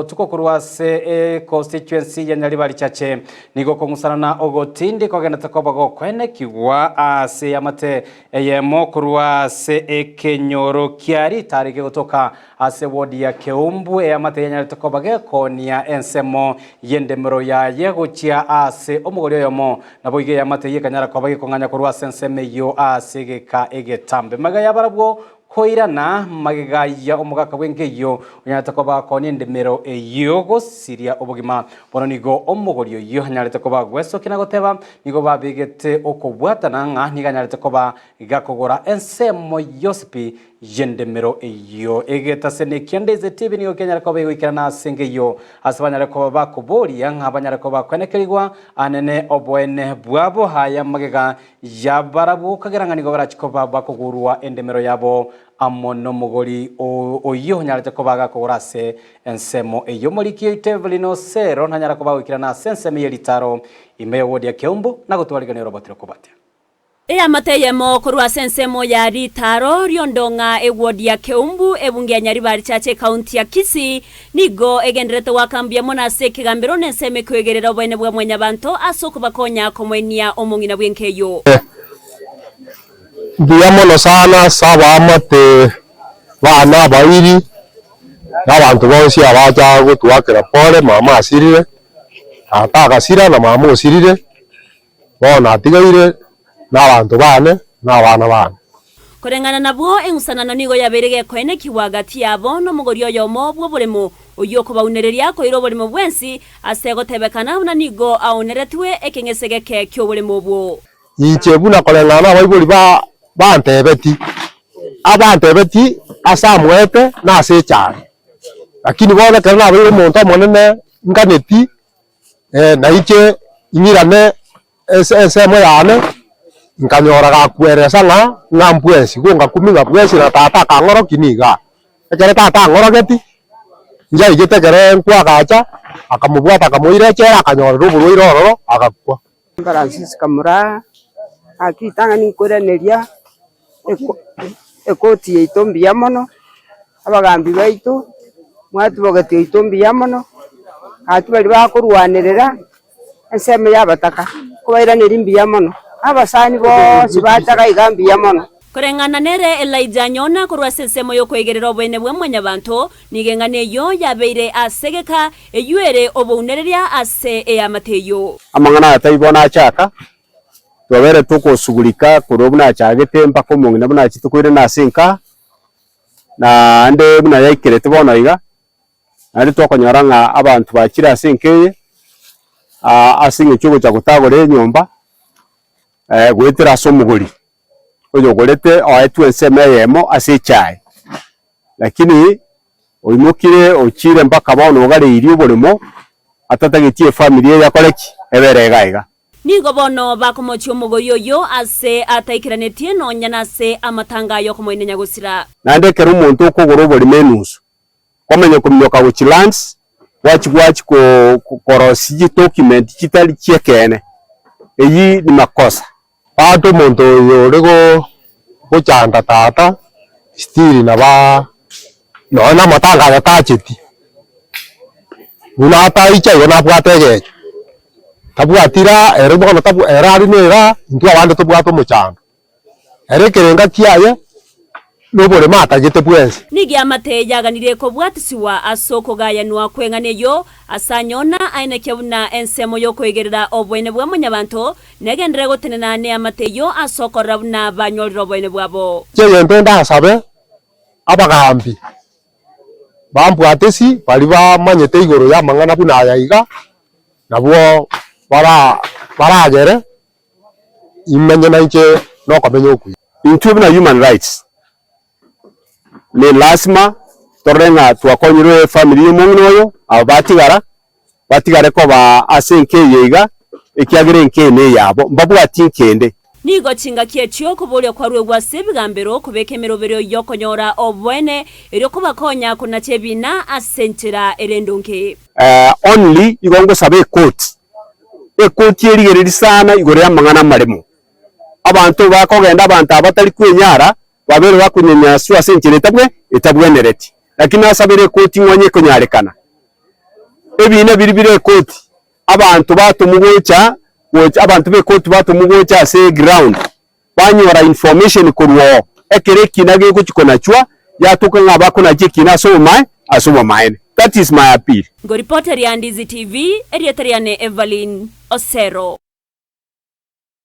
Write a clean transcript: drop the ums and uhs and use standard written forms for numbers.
botuko korwa ase econstituency ya Nyaribari Chache nigo okong'usana na ogotindi kogenderete koba gokoenekigwa ase eamate eyemo korwa ase ekenyoro kia ritari kegotoka ase ward ya Keumbu eamate yanyarete koba gekoonia ensemo y'endemero yaye gochia ase omogori oyomo naboigo eamate eyio ekanyara koba gekong'anya korwa ase ensemo eyio ase egeka egetambe magega yabarabwo Koirana magega ya omogaka bw'enka eyio, onyarete koba akoonia endemero eyio gosiria obogima. Bono nigo omogori oyio anyarete koba gwesokia na goteba, nigo babegete okobwatana ng'a nigo anyarete koba gakogora ensemo yonsi pi y'endemero eyio. Egetaseni ekia Ndeize TV nigo kianyare koba egoikerana ase enka eyio, ase banyare koba bakoboria ng'a banyare koba koenekerigwa anene oboene bwabo aya magega Yabarabwo kagera ng'a nigo barachie koba bakogurwa endemero yabo amo nomogori oyio onyarete koba agakogora ase ensemo eyio. Omoriki oito Evelyn Osero nanyara koba agoikerana ase ensemo ye ritaro ime y'ewodi ya Keumbu na gotwarigania oroboti rokobatia. Eamate eyemo korwa ase ensemo ya ritaro riondong'a ewodi ya Keumbu ebunge ya Nyaribari Church ekaunti ya Kisii Nigo egendererete goaka mbuya mono ase ekegambero na ensemo ekoegerera oboene bwa Mwanyabanto ase okobakonya komoenia omong'ina bw'enka eyio. Mbuya mono sana ase abaamate bane abairi, na abanto bonsi abacha gotuakera pole, mama asirire, tata agasira na mama osirire, bono atigaire na abanto bane na abana bane. Koreng'ana nabwo, eng'usanano nigo yabeire gekoenekigwa gati yabo nomogori oyomo bw'oboremo, oyio okobaunereria koira oboremo bwensi, ase gotebekana buna nigo aoneretwe ekeng'ese geke ki'oboremo obwo. Inche buna koreng'ana nabaibori ba bantebeti, abantebeti ase amoete na ase echare. Lakini bono ekero nabeire omonto omonene nganeti, nainche ing'irane Ase ensemo yane nkanyora gakweresa ng'a ng'a mbwensi, igo ngakumia ng'a bwensi na tata akang'orokia nigo aa. Ekero tata ang'orogeti, njaigete ekere nkwagacha, akamobwata akamoira echela akanyorera oborwaire ororo agakwa. Francis Kamura, gaki ritang'ani nkoiraneria eko ekoti yaito mbuya mono, abagambi baito, mwatubogeti oito mbuya mono, gaki baria bakorwanerera. Ensemo y'abataka, nkobairaneria mbuya mono, abasani bonsi bachaga iga mbuya mono. Koreng'ana nere Elijah Nyona korwa ase ensemo y'okoigerera oboene bwa Mwanyabanto, nigo eng'ana eyio yabeire ase egeka, eyio ere obounereria ase eamate eyio. Amang'ana aya tai bono achaka, twabere tokosugurika korwa buna achagete mpaka omong'ina buna achete koirana ase enka, naende buna yaikerete bono iga. Naende twakonyora ng'a abanto bachire ase enka eye, ase eng'encho yogocha gotagora enyomba, goetera ase omogori, oyogorete oetwe ensemo eyemo ase echae. Lakini oimokire ochire mpaka bono ogareirie oboremo, atatageti efamiri eye akore ki? Ebere iga iga. Nigo bono bakomochia omogoyi oyio ase ataikeranetie nonya nase amatanga ay'okomoina nyagosira. Naende ekero omonto okogora oboremo enusu, kwamanya kominyoka gochia lands, gwachia gwachia korosia chidocument chitari chi'ekeene, eyio ni makosa. Bado omonto oyo ore gochanda tata still nabo nonya na amatanga aya tacheti, buna ataicha igo nabwate egecho, tabwati raha ere bono ere are na eraha intwe abande tobwate omochando. Ere ekerenga kiaye noboremo atagete bwensi. Nigo eamate yaganirie kobwatisiwa ase okogayanwa kw'eng'ana eyio, ase anyona aenekia buna ensemo y'okoigerera oboene bwa mwanyabanto negenderere gotenena neamate eyio ase okorora buna banyorire oboene bwabo. Egento ndasabe abagaambi bambwatesi baria bamanyete igoro y'amang'ana buna aya iga, nabwo baragere imenye nainche nokomenya okuya. Intwe buna human rights ne lasima torore ng'a twakonyirwe efamiri ya omong'ina oyo, aba batigara, batigare koba ase enka eye iga, ekiagera enka eye neyabo, mbabwati nka ende. Nigo chingaki echio okoboria kwaruegwe ase ebigambero kobeka emeroberio y'okonyora oboene, erio kobakonya konacha ebiina ase enchera ere endonge. Only igo ngosaba ecourt Ekoti erigereria sana igoro y'amang'ana amaremo. Abanto bakogenda abanto aba batari kwenyara, babeire bakonyanyaswa ase enchera etabwe etabwenereti. Lakini nasabere ekoti ng'onye ekonyarekana. Ebina biria bire ekoti, abanto batomwa gocha gocha abanto b'ekoti batomwa gocha ase eground, banyora information korwa oo, ekero ekina gegochia konachwa, yatoka ng'a bakonachia ekina ase obomae ase obomaene. That is my appeal. Ngoripoteria Ndizi TV, erieta riane Evelyn Osero.